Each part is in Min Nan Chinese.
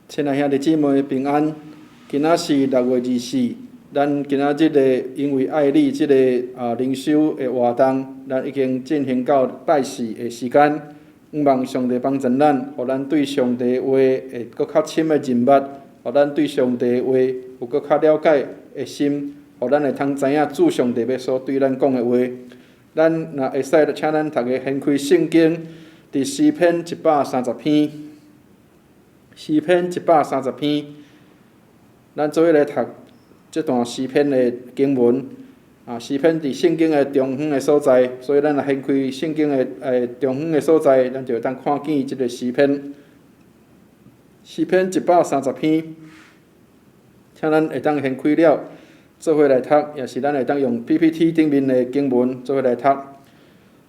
親愛兄弟姊妹平安，今仔是6月24，咱今仔日的因為愛你這個靈修的活動，咱已經進行到拜四的時間。向望上帝幫助咱，予咱對上帝話會閣較深的認捌，予咱對上帝話有閣較了解的心，予咱會通知影主上帝欲所對咱講的話。咱若會使，請咱逐家掀開聖經，佇詩篇一百三十篇。詩篇一百三十篇，咱做伙來讀這段詩篇的經文。詩篇佇聖經的中央的所在，所以咱若掀開聖經的中央的所在，咱就會當看見這個詩篇。詩篇一百三十篇，請咱會當掀開了，做伙來讀，也是咱會當用 PPT 頂面的經文做伙來讀。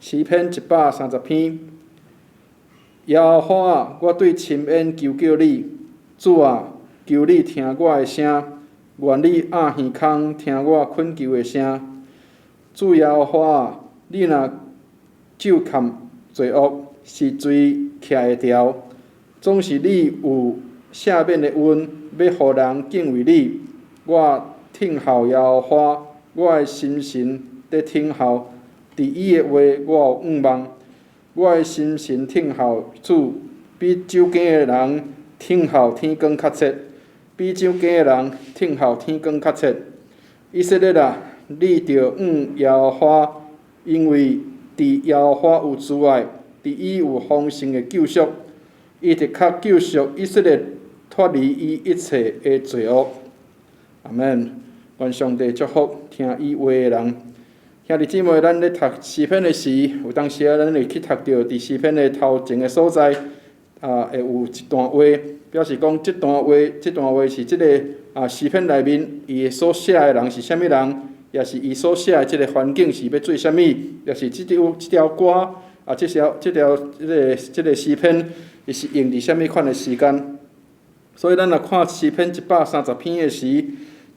詩篇一百三十篇。耶和華啊，我對深淵求叫你，主啊，求你聽我的聲，願你掩耳孔聽我懇求的聲。主耶和華啊，你若咒崁罪惡，是誰徛會牢？總是你有赦免的恩，欲予人敬畏你。我等候耶和華，我的心神佇等候，佇伊的話我有向望。我的心神等候主，比酒饞的人等候天光較切，比酒饞的人等候天光較切。以色列啊，你著向耶和華，因為佇耶和華有慈愛，佇伊有豐盛的救贖，伊的確救贖以色列脫離伊一切的罪惡。阿門。願上帝祝福聽伊話的人。兄弟姊妹，咱咧讀詩篇的時，有當時啊，咱會去讀著佇詩篇的頭前的所在，會有一段話，表示講這段話是這個詩篇內面伊所寫的人是啥物人，也是伊所寫的這個環境是欲做啥物，也是這條歌這條這個詩篇，伊是用佇啥物款的時間。所以咱若看詩篇一百三十篇的時，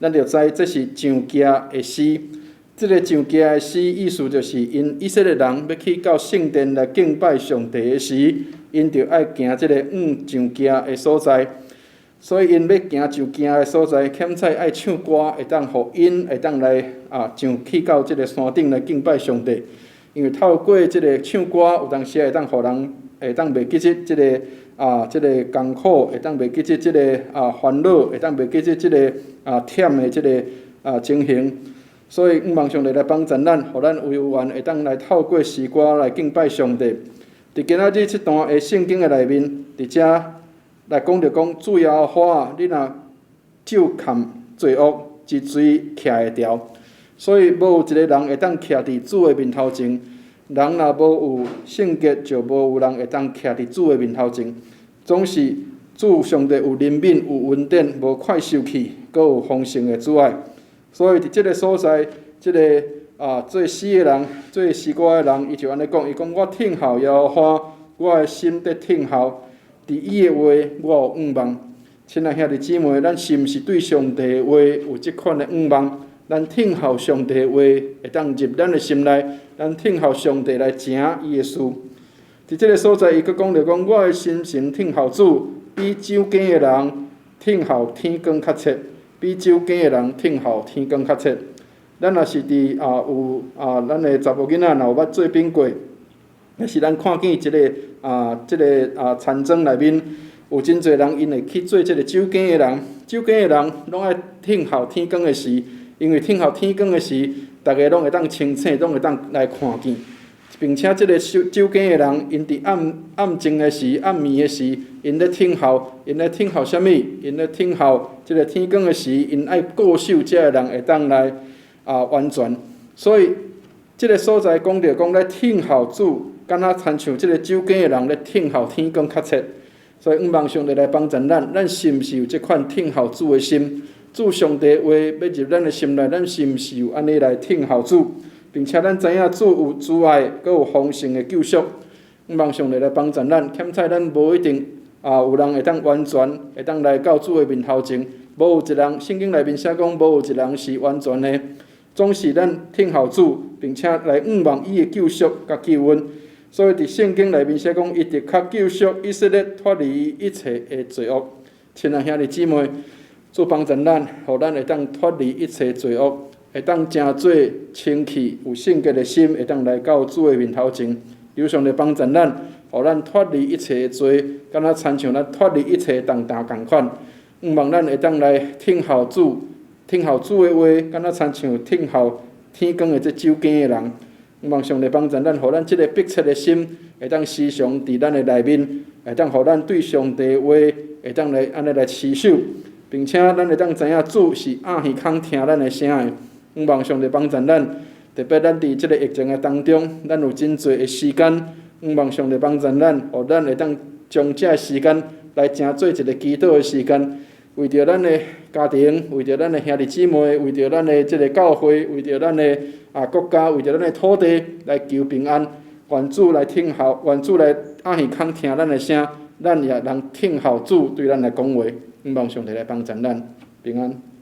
咱就知這是上祭的詩。這個上祭的詩意思就是，𪜶以色列人欲去到聖殿來敬拜上帝的時，𪜶就愛行這個往上祭的所在。所以𪜶欲行上祭的所在，劊彩愛唱歌，會當予𪜶會當來上去到這個山頂來敬拜上帝。因為透過這個唱歌，有當時會當予人會當袂記得這個艱苦，會當袂記得這個煩惱，會當袂記得這個忝的這個情形。所以，向望上帝來幫助咱，予咱有緣會當來透過詩歌來敬拜上帝。佇今仔日這段的聖經的內面，佇遮來講著講，主耶和華，你若咒崁罪惡，是誰徛會牢？所以，無有一個人會當徛佇主的面頭前。人若無有聖潔，就無有人會當徛佇主的面頭前。總是主上帝有憐憫、有恩典，無快受氣，閣有豐盛的慈愛。所以佇這個所在，這個做詩的人、做詩歌的人，伊就按呢講：伊講我等候耶和華，我的心佇等候，佇伊的話我有向望。親愛兄弟姊妹，咱是毋是對上帝的話有這款的向望？咱等候上帝的話會當入咱的心內，咱等候上帝來成伊的事。佇這個所在，伊閣講著講：我的心神等候主，比酒饞的人等候天光較切。比酒饞的人等候天光較切。咱若是佇有咱的查某囡仔若有捌做餅過，抑是咱看見這個田莊內面有真濟人，𪜶會去做這個酒饞的人。酒饞的人攏愛等候天光的時，因為等候天光的時，逐家攏會當清醒，攏會當來看見。並且這個酒饞的人，𪜶佇暗暗靜的時、暗暝的時，𪜶咧等候，𪜶咧等候啥物？𪜶咧等候這個天光的時，𪜶愛顧守這个人會當來完全。所以，這個所在講著講咧等候主，敢若親像這個酒饞的人咧等候天光較切。所以，向望上帝來幫助咱，咱是毋是有這款等候主的心？主上帝話欲入咱的心內，咱是毋是有按呢來等候主？並且咱知影主有慈愛，閣有豐盛的救贖，望上帝來幫助咱。劊彩咱無一定有人會當完全會當來到主的面頭前，無有一人，聖經內面寫講，無有一人是完全的。總是咱等候主，並且來向望伊的救贖佮救恩。所以佇聖經內面寫講，伊的確救贖以色列脫離一切的罪惡。親愛兄弟姊妹，主幫助咱，予咱會當脫離一切罪惡，會當成做清氣有聖潔的心，會當來到主的面頭前。求上帝幫助咱，予咱脫離一切的罪，敢若親像咱脫離一切重擔仝款。向望咱會當來聽候主，聽候主的話，敢若親像聽候天光的這守更的人。向望上帝幫助咱，予咱這个迫切的心，會當時常佇咱的內面，會當予咱對上帝的話，會當來按呢來持守，並且咱會當知影主是掩耳空聽咱的聲的。向望上帝幫助咱，特別咱佇這个疫情的當中，咱有真濟的時間，向望上帝幫助咱，予咱會當將這个時間來成做一个祈禱的時間，為著咱的家庭，為著咱的兄弟姊妹，為著咱的這个教會，為著咱的國家，為著咱的土地來求平安。願主來聽候，願主來掩耳空聽咱的聲，咱也通聽候主對咱來講話。向望上帝來幫助咱，平安。